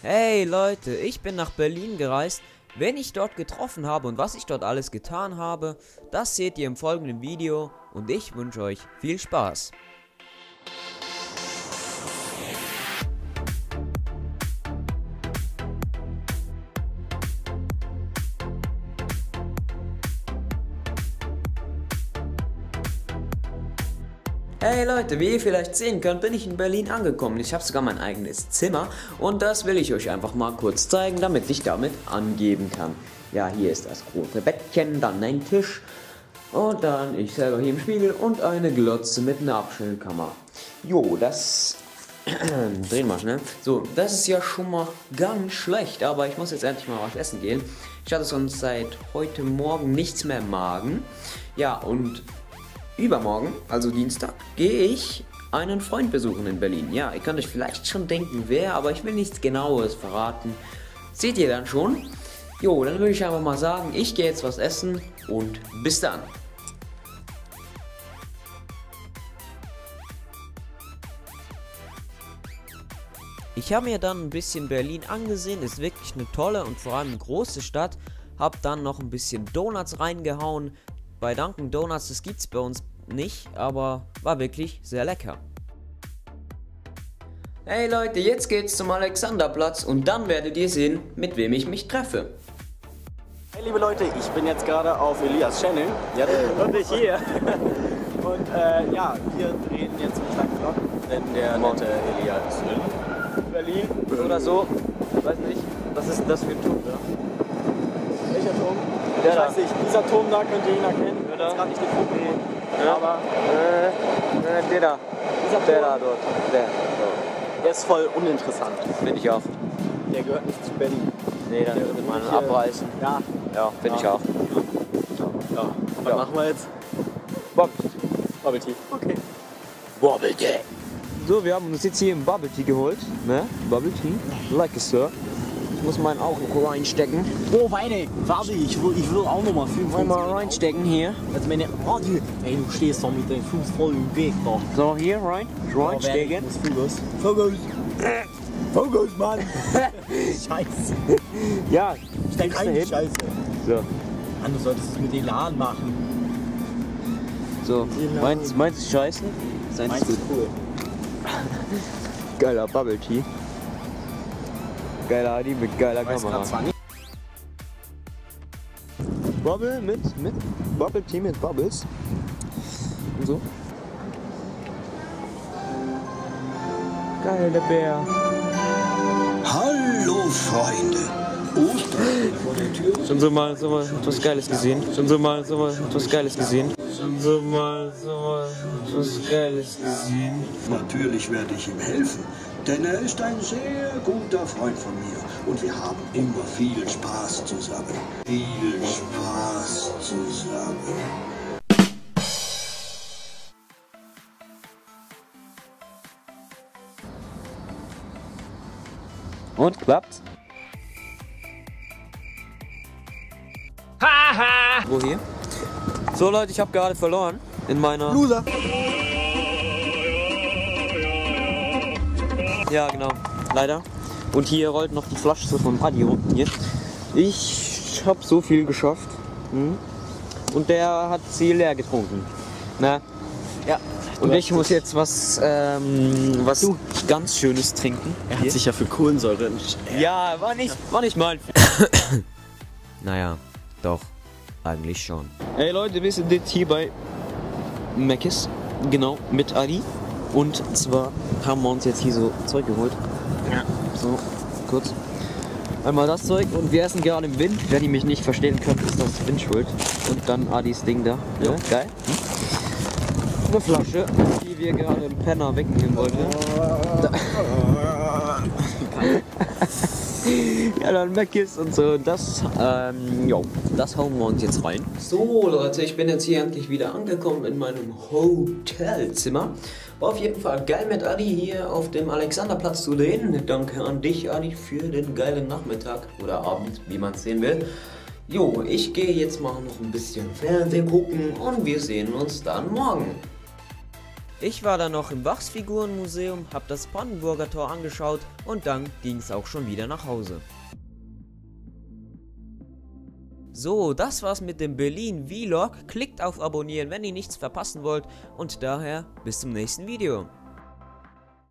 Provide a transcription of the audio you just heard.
Hey Leute, ich bin nach Berlin gereist. Wen ich dort getroffen habe und was ich dort alles getan habe, das seht ihr im folgenden Video und ich wünsche euch viel Spaß. Hey Leute, wie ihr vielleicht sehen könnt, bin ich in Berlin angekommen. Ich habe sogar mein eigenes Zimmer und das will ich euch einfach mal kurz zeigen, damit ich damit angeben kann. Ja, hier ist das große Bettchen, dann ein Tisch und dann ich selber hier im Spiegel und eine Glotze mit einer Abstellkammer. Jo, das... drehen wir schnell. So, das ist ja schon mal gar nicht schlecht, aber ich muss jetzt endlich mal was essen gehen. Ich hatte sonst seit heute Morgen nichts mehr im Magen. Ja, und... übermorgen, also Dienstag, gehe ich einen Freund besuchen in Berlin. Ja, ihr könnt euch vielleicht schon denken, wer, aber ich will nichts Genaues verraten. Seht ihr dann schon? Jo, dann würde ich einfach mal sagen, ich gehe jetzt was essen und bis dann. Ich habe mir dann ein bisschen Berlin angesehen, ist wirklich eine tolle und vor allem eine große Stadt. Hab dann noch ein bisschen Donuts reingehauen. Bei Dunkin' Donuts, das gibt's bei uns nicht, aber war wirklich sehr lecker. Hey Leute, jetzt geht's zum Alexanderplatz und dann werdet ihr sehen, mit wem ich mich treffe. Hey liebe Leute, ich bin jetzt gerade auf Elias Channel und ich hier. Und ja, wir drehen jetzt einen kleinen Vlog, denn der nette Elias ist in Berlin oder so. Ich weiß nicht, was ist denn das für ein Turm da? Welcher Turm? Ich weiß nicht, dieser Turm da könnt ihr ihn erkennen. Das ist gerade nicht die Foto. Ja. Aber Der da. dieser Turm, Der da dort. der ist voll uninteressant. Finde ich auch. Der gehört nicht zu Berlin. Nee, dann würde man abreißen. Ja. Ja, finde ich auch. Ja. Was machen wir jetzt? Bubble Tea. Okay. Bubble Tea. So, wir haben uns jetzt hier ein Bubble Tea geholt. Ne? Bubble Tea. Like it, Sir. Ich muss meinen auch reinstecken. Oh, Weine, warte, ich will auch nochmal 5 Mal reinstecken hier. Also meine, oh, ey, du stehst doch mit deinem Fuß voll im Weg da. So, hier rein. Reinstecken. Fokus, Mann. Scheiße. Ja, Steck ein, hin. Scheiße. So. Mann, du solltest es mit Elan machen. So, meinst du scheiße? Meinst du cool. Geiler Bubble Tea. Geiler Adi mit geiler Kamera. Bubble mit Bubble Tea mit Bubbles. Und so. Geil, der Bär. Hallo Freunde. Ostern vor der Tür. Schon so mal etwas Geiles gesehen. Etwas Geiles gesehen. Natürlich werde ich ihm helfen, denn er ist ein sehr guter Freund von mir und wir haben immer viel Spaß zusammen. Viel Spaß zusammen. Und klappt's? Haha! Wo hier? So Leute, ich habe gerade verloren in meiner... Loser! Ja, genau. Leider. Und hier rollt noch die Flasche so vom Adi runter hier. Ich habe so viel geschafft. Und der hat sie leer getrunken. Na? Ja. Und ich muss jetzt was ganz Schönes trinken. Er hat sich ja für Kohlensäure. Ja, war nicht mal. Naja, doch. Eigentlich schon. Hey Leute, wir sind jetzt hier bei Mc's. Genau, mit Adi. Und zwar haben wir uns jetzt hier so Zeug geholt. Ja. So, kurz. Einmal das Zeug und wir essen gerade im Wind. Wer die mich nicht verstehen könnt, ist das Wind schuld. Und dann Adis Ding da. Ja, geil. Eine Flasche, die wir gerade im Penner wegnehmen wollten. Ja, dann Mc's und so. Das, das hauen wir uns jetzt rein. So Leute, ich bin jetzt hier endlich wieder angekommen in meinem Hotelzimmer. War auf jeden Fall geil mit Adi hier auf dem Alexanderplatz zu drehen. Danke an dich, Adi, für den geilen Nachmittag oder Abend, wie man es sehen will. Jo, ich gehe jetzt mal noch ein bisschen Fernsehen gucken und wir sehen uns dann morgen. Ich war dann noch im Wachsfigurenmuseum, hab das Brandenburger Tor angeschaut und dann ging es auch schon wieder nach Hause. So, das war's mit dem Berlin Vlog. Klickt auf Abonnieren, wenn ihr nichts verpassen wollt und daher bis zum nächsten Video.